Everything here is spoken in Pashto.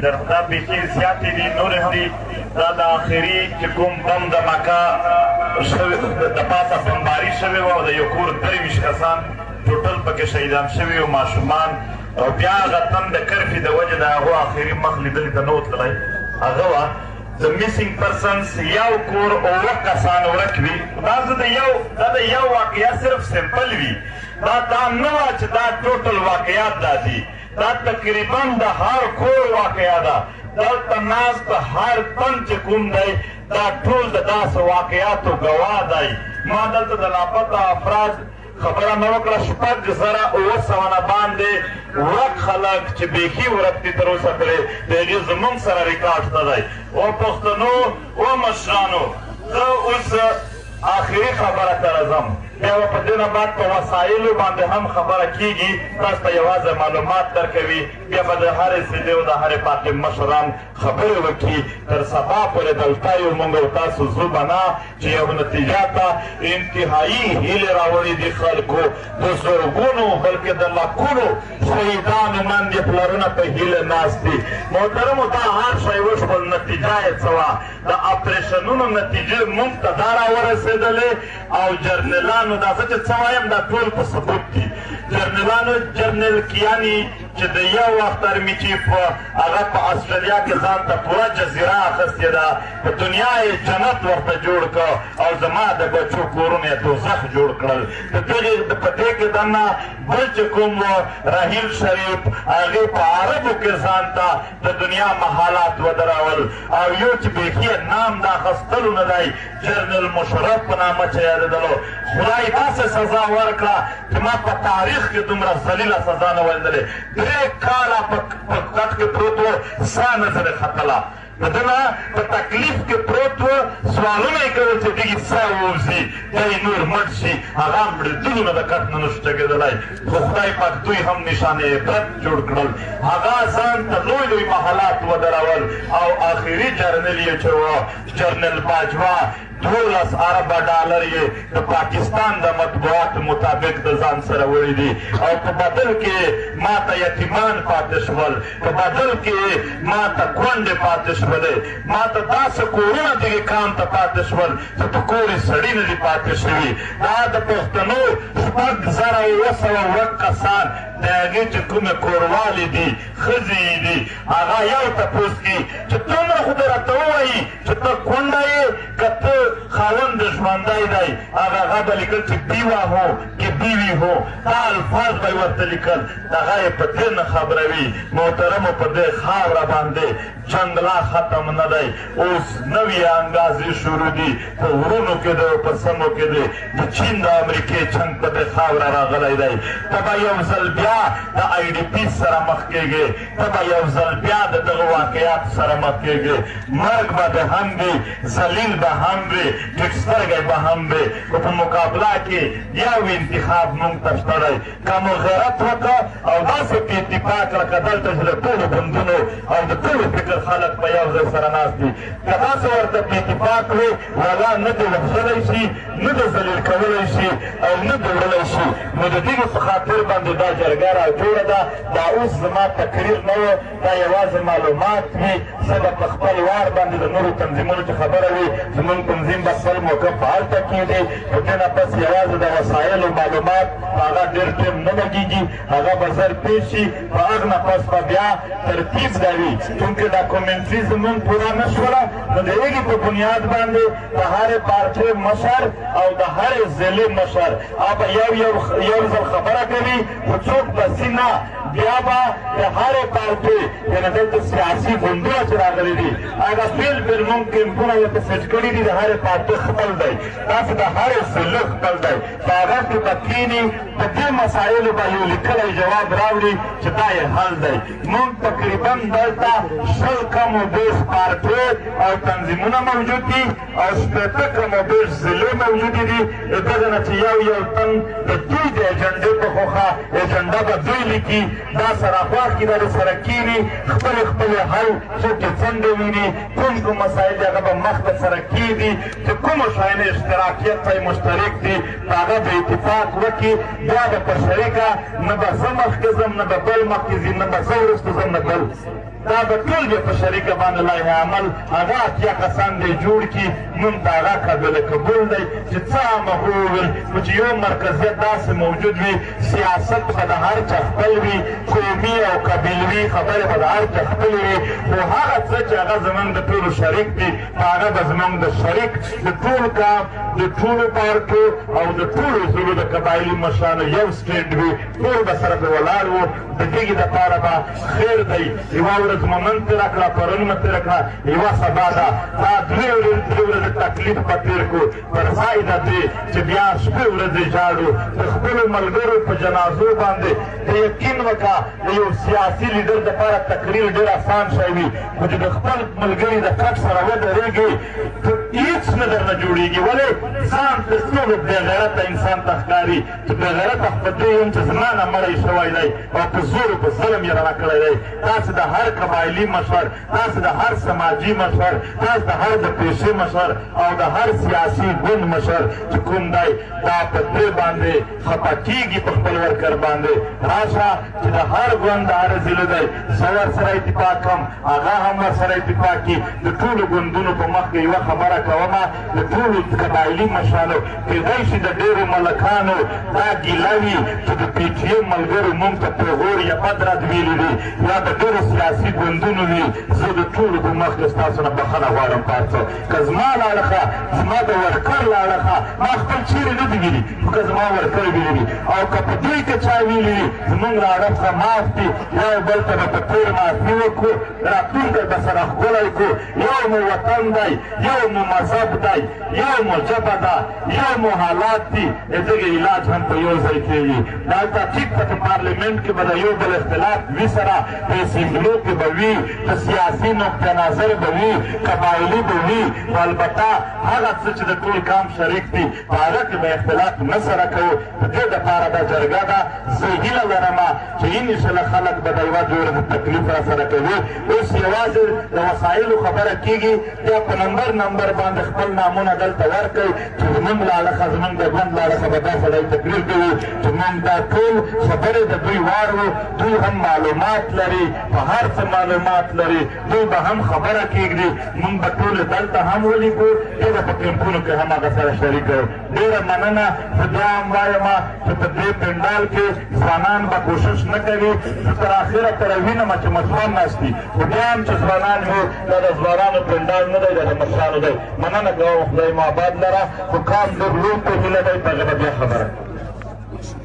دا بیخي زیاتې دي، نورې هم دي. دا د اخري چې کوم بم د مکه د پاسه بمباري شوې وه او د یو کور 23 کسان ټوټل پکې شهیدان شوي او ماشومان، او بیا هغه تن د کرفي د وجې د هغو اخري مخ لیدلي ته نه و تللی، هغه وه. د میسینګ پرسنز یو کور 7 کسان ورک وي. دا زه د یو دا د یو واقعیا صرف سمپل وي، دا دا نه وه چې دا ټوټل واقعیات دا دي. دا تقریبا د هر کور واقعیا ده. دلته ناست هر تن چې کوم دی دا ټول د داسې واقعاتو ګواه دی. ما دلته د لاپته افراد خبره نه وکړه، 6700 نه باندې ورک خلک چې بیخي ورک دي تر اوسه پورې د هغې زمونږ سره ریکارډ نه دی. او پښتنو او مشرانو، زه اوس آخري خبره ته راځم، بیا به په دې نه بعد په وسایلو باندې هم خبره کیږي، تاسو ته یوازې معلومات درکوي. بیا به د هرې ضلعې او د هرې پارټۍ مشران خبرې وکړي. تر سبا پورې دلته یو مونږ او تاسو ځو به نه چې یو نتیجه ته انتهایی هیلې راوړي دي خلکو، د زرګونو بلکې د لکونو شهیدانو مندې پلرونه په هیله ناست دي. محترمو، دا هر شی وشول، نتیجه یې څه وه؟ د اپریشنونو نتیجې مونږ ته دا راورسېدلې او جرنیلانو، دا زه چې څه وایم دا ټول په ثبوت دي، جرنیلانو، جرنیل کیاني چې د یو وخت ارمي چیف، هغه په اسټرالیا کې ځان ته پوره جزیره اخیستې ده، په دنیا یې جنت ورته جوړ کړ او زما د بچو کورونه یې دوزخ جوړ کړل. د دغې په دې کې دننه بل چې کوم راحیل شریف، هغې په عربو کې ځان ته د دنیا محلات ودرول، او یو چې بیخي نام د اخیستلو نه دی، جنرال مشرف په نامه چې یادېدلو، خدای داسې سزا ورکړه چې ما په تاریخ کې دومره ذلیله سزا نه وه لیدلې. 3 کاله په کټ کې پروت و، ساه نه ځنې ختله، د ده نه په تکلیف کې پروت و، سوالونه یې کول چې دغې ساه ووځي، دی نور مړ شي. هغه مړېدلو نه د کټ نه نشو چګېدلی، خو خدای پاک دوی هم نشان عبرت جوړ کړل. هغه ځان ته لوی لوی محلات ودرول، او آخري جرنل یې چې و، جرنل باجوه، 12 اربه ډالر یې د پاکستان د مطبوعاتو مطابق د ځان سره وړي دي، او په بدل کې ما ته یتیمان پاتې شول، په بدل کې ما ته کونډې پاتې شولې، ما ته داسې کورونه دغې کام ته پاتې شول چې په کور یې سړي نه دي پاتې شوي. دا د پښتنو 6700 ورک کسان د هغې چې کومې کوروالې دي، ښځې یې دي، هغه یو تپوس کړي چې دومره خو دې راته ووایي چې ته کونډه یې که ته خاوند ژوندی دی. هغه به لیکل چې بیوه هو که بیوي هو، دا الفاظ به یې ورته لیکل، دغه یې په دې نه خبروي. محترمو، په دې خاوره باندې جنګ لا ختم نه دی، اوس نوې انګازې شروع دي، په غرونو کې دی او په سمو کې دی. د چین د امریکې جنګ په دې خاوره راغلی دی. ته به یو ځل بیا د آی ډي پي سره مخ کېږې، ته به یو ځل بیا د دغه واقعیاتو سره مخ کېږې. مرګ به د هم وي، ذلیل به هم وي، ټیټ سترګی به هم وي، خو په مقابله کې یو انتخاب مونږ ته شته دی. که مو غیرت وکړه او داسې په اتفاق لکه دلته چې د ټولو ګوندونو او د ټولو فکر خلک په یو ځای سره ناست دي، که داسې ورته په اتفاق وي، ولا نه دې وژلی شي، نه دې ذلیل کولی شي او نه دې وړلی شي. نو د دې په خاطر باندې دا جرګه را جوړه ده. دا اوس زما تقریر نه و، دا یوازې معلومات وي. زه به په خپل وار باندې د نورو تنظیمونو چې خبره وي، زمونږ تنظیم به خپل موقف هلته کېږدي. خو دې نه پس یوازې د وسایلو معلومات، هغه ډېر ټایم نه لګېږي، هغه به زر پېښ شي. په هغه نه پس به بیا ترتیب دا وي، چونکې ډاکومنټري زمونږ پوره نه شوله، نو د هغې په بنیاد باندې د هرې پارټۍ مشر او د هرې ضلعې مشر هغه به یو یو یو ځل خبره کوي، خو څوک به ځي نه. بیا به د هرې پارټۍ، یعنې دلته سیاسي ګوندونه چې راغلي دي، هغه بېل بېل مونږ کیمپونه ورته سیټ کړي دي. د هرې پارټۍ خپل دی، داسې د هرې ضلع خپل دی، په هغه کې به کښېني، په دې مسایلو به یو لیکلی جواب راوړي چې دا یې حل دی. مونږ تقریبا دلته 20 کم و بیش پارټۍ او تنظیمونه موجود دي او 60 کم و بیش ضلعې موجودې دي. دغه نه چې یو یو تن د دوی د ایجنډې په خوښه، ایجنډه به دوی لیکي، دا سره خوښ کړي، دا سره کښېني، خپلې خپلې حل څوک یې څنګه ویني، کوم کوم مسایل دي، هغه به مخته سره کښېږدي چې کومو شیانو اشتراکیت ته مشترک دي، په هغه به اتفاق وکړي. بیا به په شریکه، نه به زه مخکې ځم، نه به بل مخکې ځي، نه به زه وروسته ځم، نه بل. دا به ټول بیا په شریکه باندې لایحه عمل هغه 80 کسان دی جوړ کړي. مونږ ته هغه قابل قبول دی چې څه عامه وویل، خو چې یو مرکزیت داسې موجود وي، سیاست به د هر چا خپل وي، قومي او قبیلوي خبرې به د هر چا خپلې وي، خو هغه څه چې هغه زمونږ د ټولو شریک دي، په هغه به زمونږ د شریک د ټول قام د ټولو پارټو او د ټولو ضلعو د قبایلي مشرانو یو stand وي، ټول به سره پرې ولاړ وو. د دغې دپاره به خیر دی. یوه ورځ مو نن تېره کړه، پرون مو تېره کړه، یوه سبا ده، دا درې ورځې تکلیف به تېر کړو، پر ځای د دې چې بیا شپې ورځې ژاړو د خپلو ملګرو په جنازو باندې. د یقین وکړه، د یو سیاسي لیډر دپاره تقریر ډېر اسان شی وي، خو چې د خپل ملګري د کټ سره ودرېږي ته هېڅ نه درنه جوړېږي. ولې ځان تر ټولو بېغیرته انسان ته ښکاري چې بېغیرته خو په دې یم چې زما نه مړی شوی دی او په زور په ظلم یې رانه کړی دی. تاسې د هر قبایلي مشر، تاسې د هر سماجي مشر، تاسې د هر د پیشې مشر او د هر سیاسي ګوند مشر چې کوم دی دا په دې باندې خفه کېږي په خپل worker باندې. راشه چې د هر ګوند د هر ضلع دی، زه ورسره اتفاق کوم، هغه هم ورسره اتفاق کړي. د ټولو ګوندونو په مخ کې یوه خبره کومه، د ټولو قبایلي مشرانو کېدای شي د ډېرو ملکانو دا ګیله وي چې د پي ټي ایم ملګرو مونږ ته پېغور یا بد رد ویلي دي، یا د ډېرو سیاسي ګوندونو وي. زه د ټولو په مخ کې ستاسو نه بخښنه غواړم. په هر څه که زما له اړخه، زما د worker له اړخه، ما خپل چیرې نه دي ویلي، خو که زما worker ویلي وي او که په دوی کې چا ویلي وي، زمونږ له اړخه معاف دي. یو بل ته به په تېر معافي وکړو، راتلونکی به سره ښکلی کړو. یو مو وطن دی، یو مو مذهب دی، یو مو ژبه ده، یو مو حالات دي. د دغې علاج هم په یو ځای کېږي. دلته ټیک ده، په پارلیمنټ کې به د یو بل اختلاف وي، سره په اسمبلو کې به وي، په سیاسي نقطه نظر به وي، قبایلي به وي، خو البته هغه څه چې د ټول قام شریک دي په هغه کې به اختلاف نه سره کوو. د دې دپاره دا جرګه ده. زه هیله لرم چې انشاءالله خلک به د یوه دوه ورځې تکلیف را سره کوي. اوس یوازې د وسایلو خبره کېږي، بیا په نمبر نمبر باندې خپل نامونه دلته ورکړئ چې زمونږ له اړخه، زمونږ د ګوند له اړخه به دا سړی تقریر کوي چې مونږ دا ټول خبرې د دوی واورو. دوی هم معلومات لري، په هر څه معلومات لري، دوی به هم خبره کېږدي. مونږ به ټول دلته هم ولیکو، بیا به په کمپونو کې هم هغه سره شریک کړو. ډېره مننه. زه بیا هم وایم چې په دې پنډال کې ځوانان به کوشش نه کوي، زه تر اخره تر وینم چې مشران ناست دي، خو بیا هم چې ځوانان وي، دا د ځوانانو پنډال نه دی، دا د مشرانو دی. مننه کوم، خدای مو آباد لره. خو کام ډېر لوی په هیله دی، په هغه به بیا خبره کوم.